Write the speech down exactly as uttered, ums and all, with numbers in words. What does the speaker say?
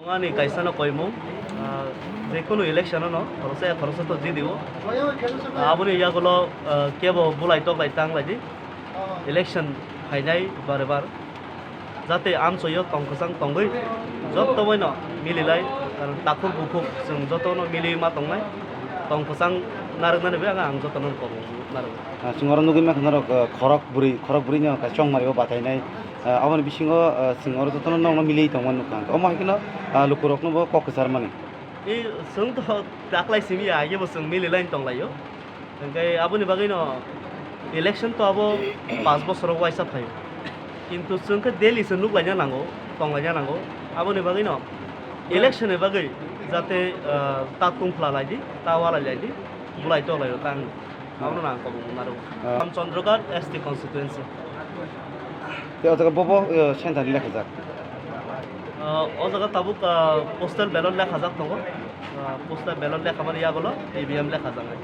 Ani kaisa no koimung, ah, jekunu election no khoroksa ya khoroksa to jidi o. Aboni yagulo, ah, kebo bulai toklai tanglai di. Election phainai bare bar. Jate amchoyo tong kwchang tongwi joto boino mililai, karon takhuk bukhuk chwng joto no mili ma tongnai. Tong kwchang narwknani bai ang joto no kok narwk. Ah, chwng oro nugwi mankha norok, ah, khorok bwrwi, khorok bwrwi no kaisa chongmari o batainai. Ah, aboni bisingo, ah, chwng oro jotono nokno milwi tongma nukha. Omo hai kheno, ah, lukurokno bo kok kwcharmani. I chwng to taklai simi ya, age bo chwng milwi line tonglaio. Hwnkhe aboni bagwino election to abo panch bosoro waisa phaio. Kintu chwng khe daily se nuklaina nango, tonglaina nango. Aboni bagwino election ni bagwi jate, ah, ta tungphla lai di, ta walai lai di, bulai toklai rw ta ang. Abono ang kobong narwk. Ah. Ramchandragarh S T constituency. Tei o jaga bobo, eh, center ni lekhajak. Ah, o jaga tabuk, ah, postal ballot lekhajak tongo. Ah, postal ballot lekhamani yagulo E V M lekhajak.